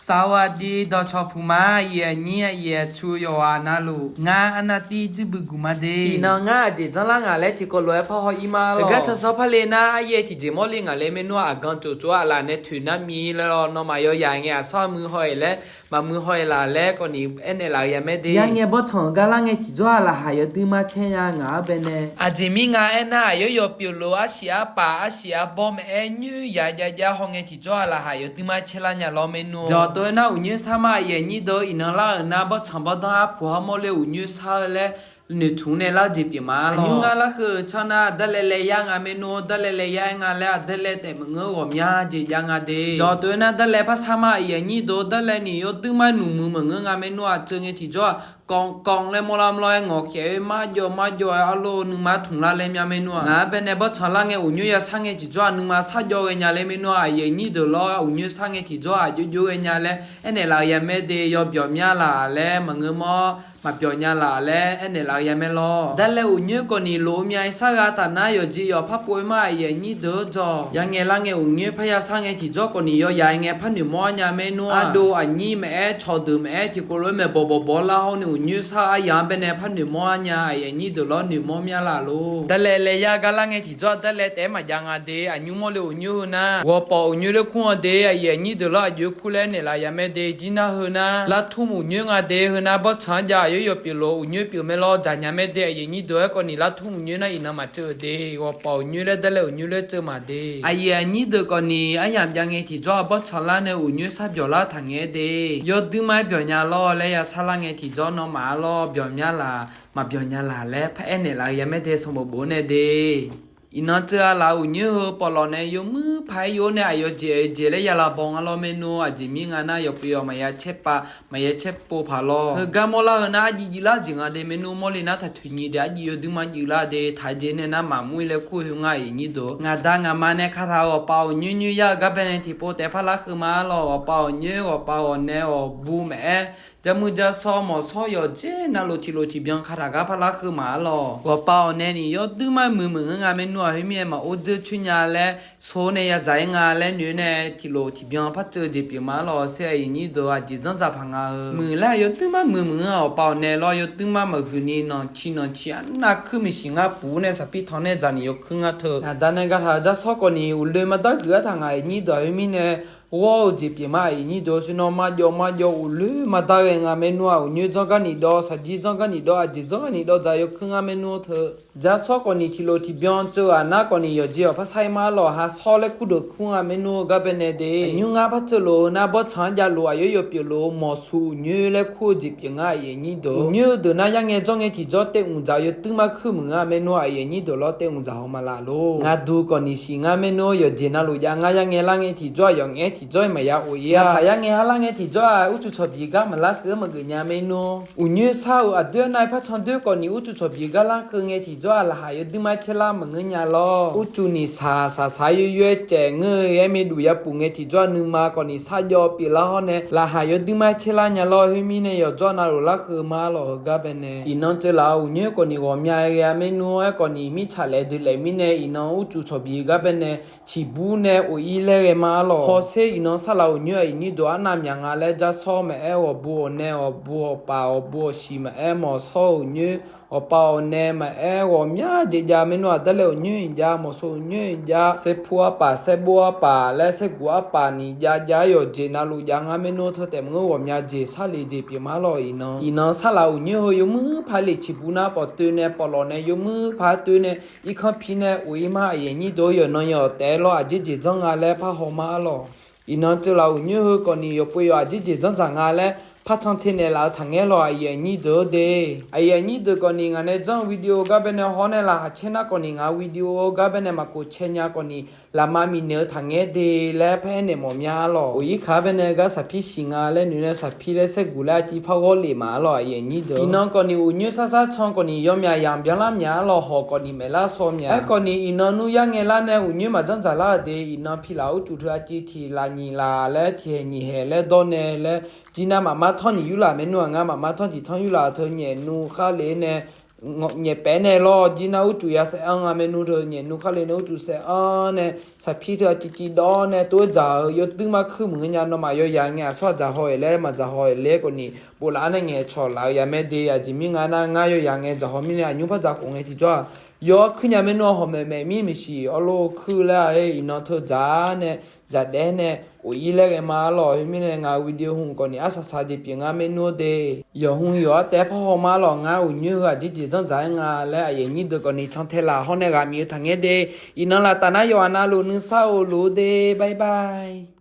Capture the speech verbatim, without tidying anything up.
สวัสดี dawqcawq puq ma, aqyuif aqnyir aqyuif aqtsu yawqghaq navluf, ngar arnavtiv dzuirbuq guq ma de. Iqnan ngar aqjeq janrlar ngaq laer tiqkawv lof-aer parhaw ir ma lor. Heugar cansanr parle nar, aryaev tiqjeq mawrle ngaq laer maernmr-aq, aqgan tsoftsov-aq laf nae toeqnar mir laer lor, nawmaf yawyaq ngae aqsawr-aq muiq haw-iq laer, maqmuiq haw-iq laf laer kawvni aernaeq laf-eu ya mae de. Yar ngae bawrtsanq gar lar ngae tiqjawr-aq, laqkhaq yawduir mar caer nya ngaq-anr bae nae. Aqjeq mir nga aernar, aqyawf yawf pyeuflof arsiq arpaf arsiq arbawr maqaer, nyoer yaq jav jav haw ngae tiqjawr-aq, laqkhaq yawduir mar caer lar nya lor maernmr. Jawqtov aernar, uqnyoer sar ma, aqyuif aqnyir deuq-or. Iqnan lar-euq nar, bawrtsanq bawrdanr arpoq har mawrle uqnyoer sar-eu laer noeqtmq nae lar-eu jeq pyeuf ma lor. Aqnymr ngar larkeuv-eu tsawrnar, darlaev laev yar nga maernmr, darlaev laev yar-aer nga laer, aqdarlaev taef maqngeur ghawqmya jeq jav nga de. Jawqtov aernar, darlaev par sar ma, aqyuif aqnyir deuq-or. Darlaev ni yawduir mar nuimuiq maqngeur nga maernmr, aqceuv ngae tiqjawr-aq, kanq kanq laer mawrlar mawrlar-aer ngawqkhaef-aer marjawv marjawv-aer arlor nuima tmq lar laer mya maernmr-aq. Ngaq-anr bae nae bawrtsanq lar ngae uqnyoer ya sar ngae tiqjawr-aq, nuima sarjawv ghae nya laer maernmr-aq, aqyuif aqnyir deuq lor. Uqnyoer sar ngae tiqjawr-aq, jovjov ghae nya laer aernaeq laf-eu ya mae de. Yawbyawq mya laf laer maqngeur mawr, maqbyawq nya laf laer aernaeq laf-eu ya mae lor. Darlaev uqnyoer kawvni lof-eu mya-aer sar gha taf nar, yawqjeq yawqpar pov-aer ma, aqyuif aqnyir deuq-or. Jawq yar ngae lar ngae uqnyoer parya sar ngae tiqjawr kawvni yawyaq-aer ngae par noeqmawr-ar nya maernmr-aq. Ardov aqnyir maqaer, cawqdeuq maqaer, tiqkawv lof-aer maeqbawq bawq bawr lar hawr nae uqnyoer sar-eu aryaq-anr bae nae par noeqmawr-ar nya, aqyuif aqnyir deuq lor. Noeqmawr mya laf lor. Darlaev laev yar gar lar ngae tiqjawr-aq, darlaev taef-aer maqjav nga de. Aqnymr mawrle uqnyoer heu nar, ghawqpawf uqnyoer laer kur-anr de. Aqyuif aqnyir deuq lor, aqjox kur laer aernaeq laf ya mae de. Jir nar heu nar, lartmr uqnyoer nga de. Heu nar bawrtsanq-anr jav, aqyawf yawf pyeuflof uqnyoer pyeuf mae lor, dzaqnya mae de. Aqyuif aqnyir deuq-or, aerkawvni lartmr uqnyoer nar iqnan maqceuv-eu de. Ghawqpawf uqnyoer laer darlaev uqnyoer laer ceuv maq de. Aqyuif aqnyir deuq kawvni aryamq jav ngae tiqjawr-aq, bawrtsanq lar nae uqnyoer sar byawq lar taqngaeq-aer de. Yawduir mar-aer byawq nya lor laer ya sar lar ngae tiqjawr nawmaf-ar lor, byawq mya laf maqbyawq nya laf laer par aernaeq laf-eu ya mae de. Sanqbof bof nae de. Iqnan ceuv-a laf-euq uqnyoer heu pawflawq nae yawmuir paq-aer yov-awr nae aqyawf jeq aqyawf jeq laer ya laf bawq nga lor maernmr. Aqjeq mir nga nar, yawqpov yawq maqya caer pav maqya caer pov paq lor. Heugar mawrlar-eu nar, arjiv jiv lar jeq nga de maernmr. Mawrle nar taq toeq nyiq de, arjiv yawduir mar jiv lar de. Taq jeq nae nar maqmur-ir laer kur-eu heu nga, aqyuif aqnyir deuq-or. Ngaq da ngaq ma nae kataq-eu ghawqpaf uqnyoer nyoer yar-eu gar bae nae tiqpov taef-aer par larkeuv ma-ar lor. Ghawqpaf uqnyoer, ghawqpaf ghawqnae, ghawqbu maqaer, jarmuir jarsawr mawqshawr yawqjeq navluf tiqlof tiqbyan kataq gar par larkeuv maq-ar lor. Ghawqpaf ghawqnae ni yawduir mar muiq maqngeur nga maernmr-aq, khoermirnae maqor dzeur coer nya laer, sor nae yadzaq-ir nga laer noeq-eu nae tiqlof tiqbyan par ceuv-eu jeq pyeuf ma-ar lor. Sher aqyuif aqnyir deuq-or, aqjeq dzanr dzaq paq nga-eu. Muiq laer yawduir mar muiq maqngeur-aq, ghawqpaf ghawqnae lor. Yawduir mar maqhuiq ni nanqciq nanqciq arnav kuir maeqshi ngar puq-ur nae saqpir tanq nae dzaq ni yawkuir ngar teu. Ngaq da nae gaqtaq-eu jarsawr kawvni uqloe maqdar huiq-ar taq ngaq aqyuif aqnyir deuq-aq, khoermirnae ghawr-eu jeq pyeuf ma. Aqyuif aqnyir deuq-or, sher nawr marjawv marjawv uqloe maqdar ghae nga maernmr-aq, uqnyoer dzanr gar ni dawv, saqjir dzanr gar ni dawv, aqjeq dzanr gar ni dawv dzaq yawkuir ngar maernmr teu. Jarsawr kawvni tiqlof tiqbyan ceuv-aq nar kawvni yawqjeq yawqpar sar-ir ma-ar lor. Haq shawr laer kurdeuq kur nga maernmr-eu gar bae nae de. Aqnymr ngar par ceuv lof-eu nar, bawrtsanq-anr jav lof-aer yawqpyeuf lof-eu mawqsuq uqnyoer laer kur-eu jeq pyeuf ngar aqyuif aqnyir deuq. Uqnyoer-eu deuq nar yar ngae jawr ngae tiqjawr taev mq dzaq-eu yawduir mar kuir maqngeur-a maernmr-aq, aqyuif aqnyir deuq lor, taev mq dzaq haw ma laf lor. Ngaq duq kawvni siq ngar maernmr-or, yawqjeq navluf jav ngar yar ngae lar ngae tiqjawr-aq, yawf ngae tiqjawr-iq maqya of-ir-a. Ngaq taq yar ngae har lar ngae tiqjawr-aq, urcuf tsawqbiq gar maqlar keuv-aer maqgeuf nya maernmr. Uqnyoer sar-euq aqdoer-anr nar-aer par can doer kawvni urcuf tsawqbiq gar lar keuv ngae tiqjawr-aq, laqkhaq yawduir mar caer lar maqngeur nya lor. Urcuf ni saq saq saq yoer yoer-aer caef ngeur-eu aer maerduf ya puf ngae tiqjawr-aq, nuima kawvni sarjawv pyeuf lar hawr nae, laqkhaq yawduir mar caer lar nya lor. Khoermirnae yawqjawr navluf lar keuv ma-ar lor. Heugar bae nae iqnan ceuv laf-euq uqnyoer kawvni ghawqmya ghae-a maernmr-aer kawvni mirtsaq laef dui laef mirnae, iqnan urcuf tsawqbiq gar bae nae ciqbur nae of-ir laer ghae ma-ar lor. Hawsher iqnan sarlaf uqnyoer aqyuif aqnyir deuq arnav myaq nga laer, jarsawr maqaer, ghawqbu ghawqnae, ghawqbu ghawqpaf, ghawqbu ghawqshiq maqaer, mawqshawr-eu uqnyoer, ghawqpaf ghawqnae maqaer, ghawqmya jeq jav maernmr-aq, darlaev uqnyoer-iq jav, mawqshawr uqnyoer-iq jav, saerpur arpaf, saerbof arpaf laer saerguq arpaf ni jav jav-aer yawqjeq navluf jav ngar maernmr teu taef maqngeur ghawqmya jeq sarle jeq pyeuf ma-ar lor. Iqnan iqnan sarlaf uqnyoer heu yawmuir paq-aer le ciqbur nar pawf toev nae pawflawq nae yawmuir paq-aer toev nae irkanr pi nae of-ir ma aqyuif aqnyir deuq-or, yawqnan yawq taef-aer lor aqjeq jeq dzanr nga laer par haw ma-ar lor. Iqnan ceuv laf uqnyoer heu kawvni yawqpov yawq aqjeq jeq dzanr dzaq nga laer par can te naeqlaf-eu taqngaer lor aqyuif aqnyir deuq-or de. Aqyuif aqnyir deuq kawvni ngaq nae janr-eu video gar bae nae hawr nae laqkhaq caer nar kawvni ngaq-eu video-eu gar bae nae maqkof cae nya kawvni laqma miqnaeq-eu taqngaer de laer par aernaeq mawf mya-ar lor. Of-ir kaq-ar bae nae gar saqpir siq nga laer noeq nae saqpir laer saerguq laer arciv par ghawr lef ma-ar lor aqyuif aqnyir deuq. Iqnan kawvni uqnyoer sar sar can kawvni yawmyaq yamq byanlar myaq-ar lor. Hawq kawvni maeqlar shaw myaq. Aerkhawvni iqnan nmr yar ngae lar nae uqnyoer maqjanr dzaqlar-euq de. Iqnan pilaf urcuf teu arciv tiq laf nyiq laf laer tiq haeq nyiq haeq laer dawr nae laer jir nar maqmar tanr nyiq yurlaf maernmr-aq, ngar maqmar tanr tiq tanr yurlaf teu nyaef nmr khar le nae Nyaef paef nae lawr jir nar urcuf ya saef-anr nga maernmr teu nyaef nmr khar le nae urcuf saef-anr nae saqpir teu aqciv civ dawr nae tov-aer dzaq-euq yawduir mar kuir muiq-eu nya. Nawmaf yawyaq ngae aqsur-aq dzaq haw-eq laer maqdzaq haw-eq laer khawf ni, boflaf-anr nae ngaeqcawq laf-eu ya mae de. Aqjeq mirnae ngar nar ngar yawyaq ngae dzaq haw mirnae aqnymr par dzaq khof ngae tiqjawr-aq, yawr kuir nya maernmr-anr hawq maeq maeq mir maeqshi awrlo kuir laer-a. Iqnan teu dzaq-ar nae dzaq daef-aer nae of-ir laer ghae ma lawq. Khoermirnae ngaq-euq video hmq khawf ni arsaq saq jeq pyeuf ngar maernmr-awr de. Yawq hmq yawq-ar taef-aer par haw ma lawq. Ngar uqnyoer heu aqjeq jeq dzanr dzaq-aer nga laer aqyuif aqnyir deuq khawf ni cantae laf hawr nae ghaq mif-eu taqngaer de. Iqnan laf taf nar yawqghaq navluf nuisar of luf-eu de. Bye bye.